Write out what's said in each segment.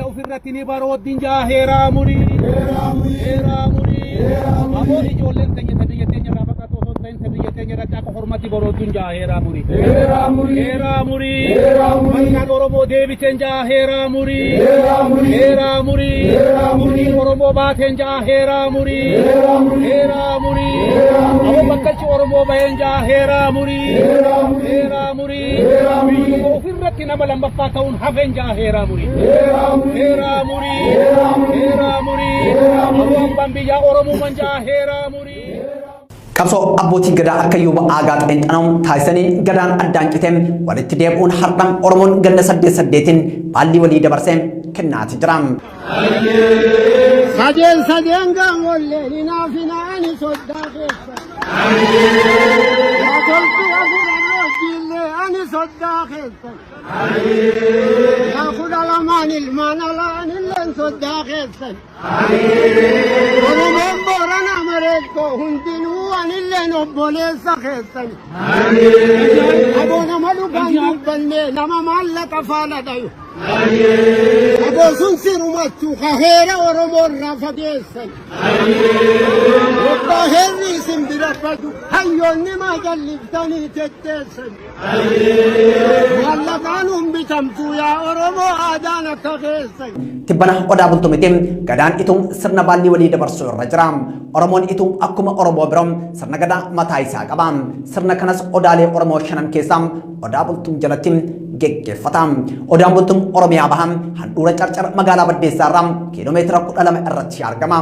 Biyya ofirratti ni barooddin jaa heeraa murii. Heeraa murii. Aboo ijoolleen teenya ta biyya teenya irraa baqatu osoo hin ta'in ta biyya teenya irratti akka hormatti barooddun jaa heeraa murii. Heeraa murii. Heeraa murii. Malkaan Oromoo deebiteen jaa heeraa murii. Heeraa murii. Murtiin Oromoo baateen jaa heeraa murii. Heeraa murii. Aboo bakkalchi Oromoo baheen jaa heeraa murii. Heeraa murii. Biyyuma ofirratti nama lammaffaa ta'uun hafeen jaa heeraa murii. Heeraa murii. Heeraa murii. Aboo abbaan biyyaa Oromuuman jaa heeraa murii. Qabsoo abbootii gadaa akka Yuuba Aagaa Xeenxanoo taasisaniin gadaan addaan cite walitti deebi'uun har'a Oromoon ganna saddeet saddeetiin baallii walii dabarsee kennaati jira. Sadeen sadeen gaangollee hinaafina ani soddaa keessa. Yaa toltu afuran hojiillee ani soddaa keessa. Yaa 12n ilmaan alaan illeen soddaa keessan. Oromoon Booranaa Mareekkoo hundinuu anilleen obboleessa keessan. Aboo nama dhugaan dubbannee nama maallaqa faana dhayu. Aboo sun sirumachuu ka heera Oromoo irraa fageessan. Waggaa heerri isin bira badu hayyoonni maa jalliftanii tetteessan. Maallaqaan hin bitamtu yaa Oromoo aadaan akka keessan. Tibbana Odaa Bultumiti gadaan Ituu sirna baallii walii dabarsuu irra jira. Oromoon Ituu akkuma Oromoo biroo sirna gadaa mataa isaa qaba. Sirna kanas odaalee Oromoo shanan keessaa Odaa Bultum jalatti geggeeffata. Odaan Bultum Oromiyaa baha handhuura Carcar magaalaa Baddeessaa irraa kiiloomeetira 12 irratti argama.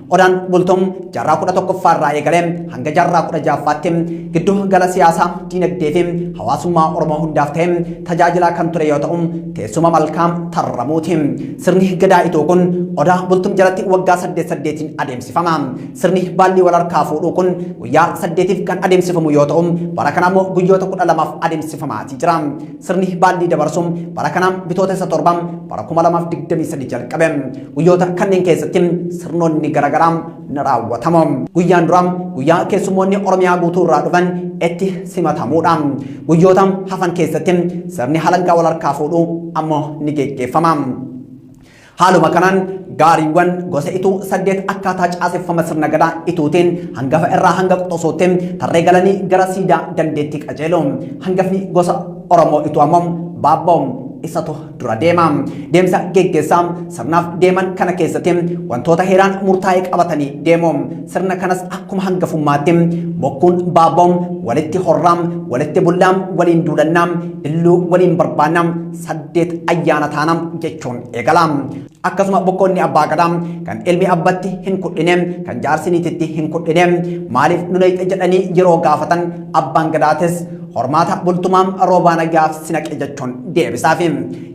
Odaan Bultum jaarraa 11ffaa irraa eegalee hanga jaarraa 16ffaatti giddu gala siyaasaa, diinagdee fi hawaasummaa Oromoo hundaaf ta'e tajaajilaa kan ture yoo ta'u, teessuma malkaa Tarramuuti. Sirni Gadaa Ituu kun Odaa Bultum jalatti waggaa saddeet saddeetiin adeemsifama. Sirni baallii wal harkaa fuudhuu kun guyyaa saddeetiif kan adeemsifamu yoo ta'u, bara kana immoo guyyoota 12f adeemsifamaatii jira. Sirni baallii dabarsuu bara kana Bitootessa 7 bara 2023 jalqabe. Guyyoota kanneen keessatti sirnoonni garaagaraa ni raawwatamu. Guyyaan duraa guyyaa keessummoonni Oromiyaa guutuu irraa dhufan itti simatamuudha. Guyyoota hafan keessatti sirni halangaa wal harkaa fuudhuu ammoo ni geggeeffama. Haaluma kanaan gaariiwwan gosa Ituu saddeet akkaataa caaseffama sirna gadaa Ituutiin hangafa irraa hanga quxusuutti tarree galanii gara siidaa dandeettii qajeelu. Hangafni gosa Oromoo Ituu ammoo Baabboo isatu dura deema. Deemsa geggeessaa sirnaaf deeman kana keessatti wantoota heeraan murtaa'e qabatanii deemu. Sirna kanas akkuma hangafummaatti bokkuun Baabboo walitti horraa, walitti bullaa, waliin duulannaa, illuu waliin barbaannaa, saddeet ayyaana taana jechuun eegala. Akkasuma bokkoonni abbaa gadaa kan ilmi abbatti hin kudhine, kan jaarsi niititti hin kudhine maaliif nu nayxe jedhanii yeroo gaafatan abbaan gadaatis hormaata bultumaa roobaa nagaaf si naqe jechuun deebisaafi.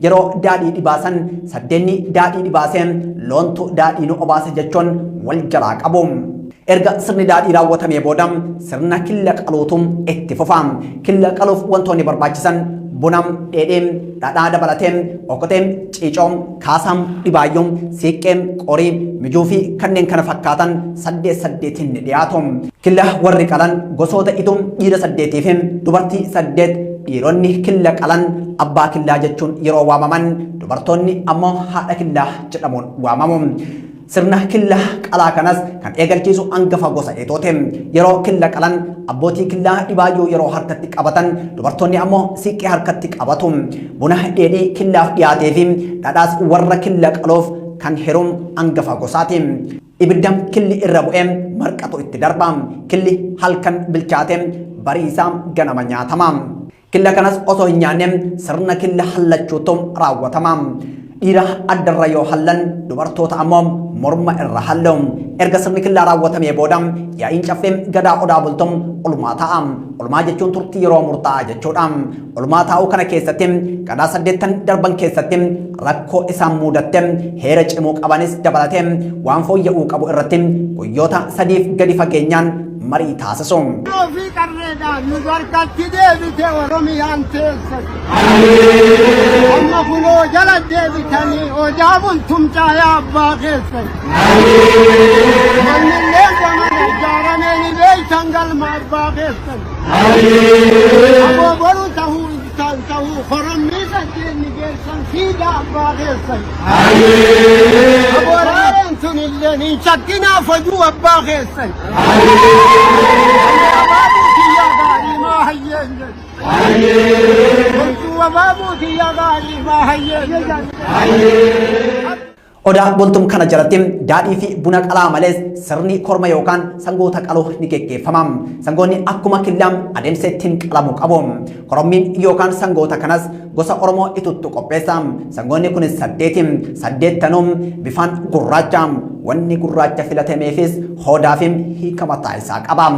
Yeroo daadhii dhibaasan saddeenni daadhii dhibaasee loontu daadhii nu obaase jechuun wal jalaa qabu. Erga sirni daadhii raawwatamee booda sirna killa qaluutu itti fufa. Killa qaluuf wantoonni barbaachisan buna, dheedhii, dhadhaa dabalatee, okkotee, ciicoo, kaasaa, dhibaayyuu, siiqqee, qorii, mijuu fi kanneen kana fakkaatan saddeet saddeetiin ni dhiyaatu. Killa warri qalan gosoota ituu dhiira saddeetii fi dubartii saddeet dhiironni killa qalan abbaa killaa jechuun yeroo waamaman dubartoonni ammoo haadha killaa jedhamuun waamamu. Sirna killa qalaa kanas kan eegalchiisu angafa gosa Eetooti. Yeroo killa qalan abbootii killaa dhibaayyuu yeroo harkatti qabatan dubartoonni ammoo siiqqee harkatti qabatu. Buna dheedhii killaaf dhiyaatee fi dhadhaas warra killa qaluuf kan hiru angafa gosaati. Ibidda killi irra bu'ee marqatu itti darba. Killi halkan bilchaate bariisaa ganama nyaatama. Killa kanas osoo hin nyaanne sirna killa hallachuutu raawwatama. Dhiira addarra yoo hallan dubartoota ammoo morma irra hallu. Erga sirni killaa raawwatamee booda yaa'iin caffee gadaa Odaa Bultum olmaa ta'a. Olmaa jechuun turtii yeroo murtaa'aa jechuudha. Olmaa taa'uu kana keessatti gadaa saddeettan darban keessatti rakkoo isaan muudatte heera cimuu qabanis dabalatee waan fooyya'uu qabu irratti guyyoota sadiif gadi fageenyaan marii taasisu. Ofii qarreedhaan nu harkatti deebite Oromiyaan teessan. Amma kunoo jala deebitanii odaa bultum caayaa abbaa keessan. Mannillee gamana ijaaramee ni beeytan galma abbaa keessan. Aboo boru tahuu iftaan tahuu korommii. Gaara geessan siidaa abbaa keessan. Abooreen sun illee hin shakkinaa fojuu abbaa keessan. Abaabuu kiyyaa gaarii maa hayyeen jedhu. Toltuu abaabuu kiyyaa gaarii maa hayyeen jedhu. Odaa Bultum kana jalatti daadhii fi buna qalaa malees sirni korma yookaan sangoota qaluu ni geggeeffama. Sangoonni akkuma killaa adeemsa ittiin qalamu qabu. Korommiin yookaan sangoota kanas gosa Oromoo Ituttu qopheessa. Sangoonni kunis saddeeti. Saddeettanuu bifaan gurraacha. Wanni gurraacha filatameefis hoodaa fi hiika mataa isaa qaba.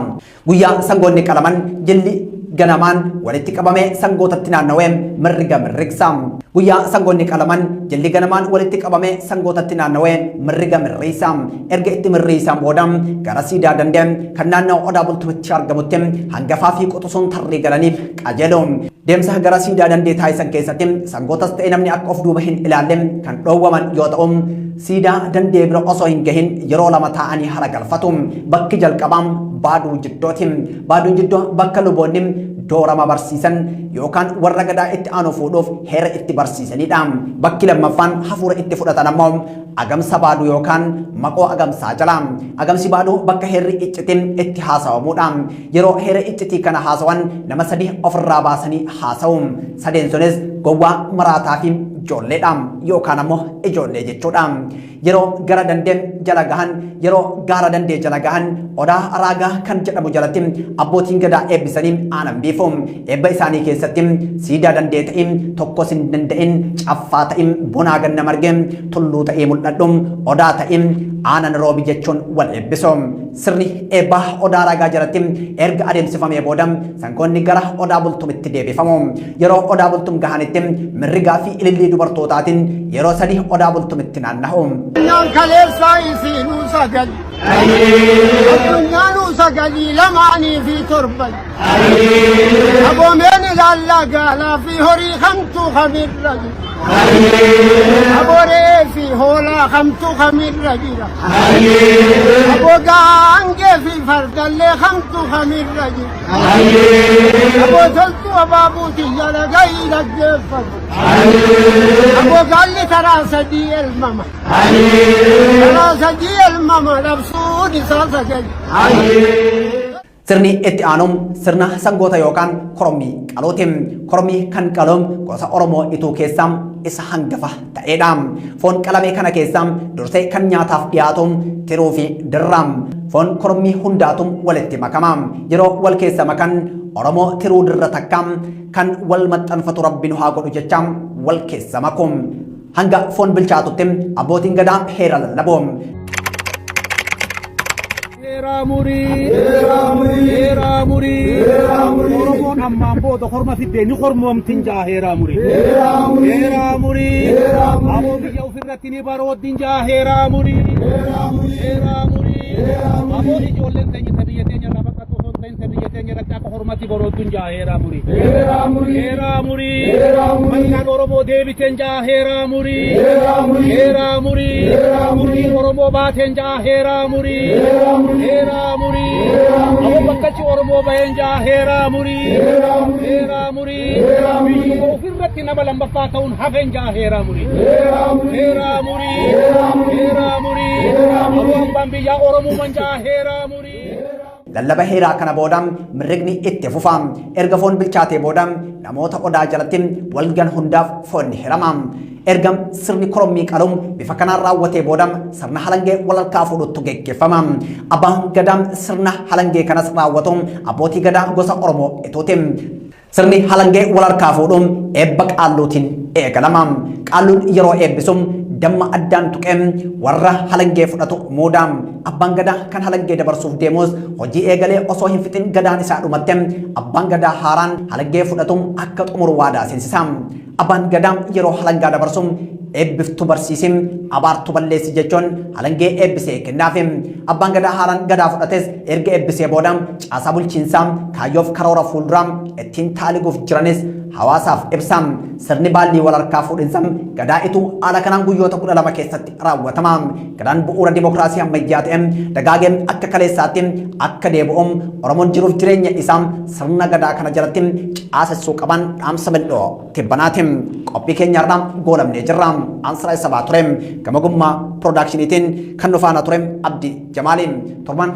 Guyyaa sangoonni qalaman jilli ganamaan walitti qabamee sangootatti naannawee mirriga mirrigsa. Guyyaa sangoonni qalaman jilli ganamaan walitti qabamee sangootatti naannawee mirriga mirriisa. Erga itti mirriisaan booda gara siidaa dandee kan naannawa Odaa Bultumitti argamutti hangafaa fi quxusuun tarree galanii qajeelu. Deemsa gara siidaa dandee taasisan keessatti sangootas ta'e namni akka of duuba hin ilaalle kan dhoowwaman yoo ta'u, siidaa dandee bira osoo hin gahin yeroo lama taa'anii hara galfatu. Bakki jalqabaa Baaduu Jiddooti. Baaduun Jiddoo bakka luboonni doorama barsiisan yookaan warra gadaa itti aanu fuudhuuf heera itti barsiisanidha. Bakki lammaffaan hafuura itti fudhatan ammoo Agamsa Baaduu yookaan maqoo agamsaa jala. Agamsi Baaduu bakka heerri iccitiin itti haasawamudha. Yeroo heera iccitii kana haasawan nama sadi ofirraa baasanii haasawu. Sadeen sunis gowwaa, maraataa fi ijoolleedha yookaan ammoo ijoollee jechuudha. Yeroo gara dandee jala gahan yeroo gaara dandee jala gahan odaa raagaa kan jedhamu jalatti abbootiin gadaa eebbisanii aanan biifu. Eebba isaanii keessatti siidaa dandee ta'ii tokkos hin danda'in caffaa ta'ii bonaa ganna margee tulluu ta'ii mul'adhu odaa ta'ii aanan roobi jechuun wal eebbisu. Sirni eebbaa odaa raagaa jalatti erga adeemsifamee booda sangoonni gara odaa bultumitti deebifamu. Yeroo odaa bultum gahanitti mirrigaa fi ilillii dubartootaatiin yeroo sadi odaa bultumitti naannahu. Addunyaan kaleessaa isiinuu sagal. Addunyaanuu sagalii lamaanii fi torban. Aboomeen ilaallaa gaalaa fi horii kamtuu kamirra jira. Aboree fi hoolaa kamtuu kamirra jira. Aboo gaangee fi fardallee kamtuu kamirra jira. Aboo toltuu abaabuu tiyya dhagahii dhaggeeffatu. Aboo gaalli karaa sadii elmama. Karaa sadii elmama dhabsuun isaa sagal. Sirni itti aanu sirna sangoota yookaan korommii qaluuti. Korommii kan qalu gosa Oromoo Ituu keessaa isa hangafa ta'edha. Foon qalame kana keessaa dursee kan nyaataaf dhiyaatu tiruu fi dirra. Foon korommii hundaatu walitti makama. Yeroo wal keessa makan Oromoo tiruu dirra takka kan wal maxxanfatu rabbi nu haa godhu jecha wal keessa maku. Hanga foon bilchaatutti abbootiin gadaa heera lallabu. Heeraa murii. Heeraa murii. Heeraa murii. Heeraa murii. Oromoon ammaan booda korma fiddee ni kormoomtin jaa heeraa murii. Heeraa murii. Heeraa murii. Heeraa murii. Aboo biyya ofirratti ni barooddin jaa heeraa murii. Heeraa murii. Heeraa murii. Heeraa murii. Aboo ijoolleen teenya ta biyya teenya irraa baqattu osoo hin ta'in ta biyya teenya irratti akka hormatti barooddun jaa heeraa murii. Heeraa murii. Heeraa murii. Heeraa murii. Malkaan Oromoo deebiteen jaa heeraa murii. Heeraa murii. Heeraa murii. Heeraa murii. Oromoo baateen jaa heeraa murii. Heeraa murii. Heeraa murii. Heeraa murii. Aboo bakkalchi Oromoo baheen jaa heeraa murii. Heeraa murii. Heeraa murii. Heeraa murii. Biyya ofirratti nama lammaffaa ta'uun hafeen jaa heeraa murii. Heeraa murii. Heeraa murii. Heeraa murii. Heeraa murii. Heeraa murii. Aboo abbaan biyyaa Oromoo jaa heeraa murii. Lallaba heeraa kana booda mirrigni itti fufa. Erga foon bilchaatee booda namoota odaa jalatti walgan hundaaf foon ni hirama. Erga sirni korommii qaluu bifa kanaan raawwatee booda sirna halangee walharkaa fuudhuttu geggeeffama. Abbaan gadaa sirna halangee kanas raawwatu abbootii gadaa gosa Oromoo Ituuti. Sirni halangee wal harkaa fuudhuu eebba qaalluutiin eegalama. Qaalluun yeroo eebbisu damma addaan tuqee warra halangee fudhatu muuda. Abbaan gadaa kan halangee dabarsuuf deemus hojii eegalee osoo hin fixin gadaan isaa dhumatte abbaan gadaa haaraan halangee fudhatu akka xumuru waadaa seensisa. Abbaan gadaa yeroo halangaa dabarsu eebbiftu barsiisi, abaartu balleessi jechuun halangee eebbisee kennaafi. Abbaan gadaa haaraan gadaa fudhates erga eebbisee booda caasaa bulchiinsaa, kaayyoof karoora fuulduraa ittiin taaliguuf jiranis hawaasaaf ibsa. Sirni baallii wal harkaa fuudhinsa Gadaa Ituu haala kanaan guyyoota 12 keessatti raawwatama. Gadaan bu'uura dimokiraasii ammayyaa ta'e dagaagee akka kaleessaatti akka deebi'u Oromoon jiruuf jireenya isaa sirna Gadaa kana jalatti caasessuu qaban dhaamsa mil'oo tibbanaati. Qophii keenya har'aa goolabnee jirra. Ansiraa Sabaa ture. Gama gummaa piroodaakshiniitiin kan nu faana ture Abdii Jamaali. Torban.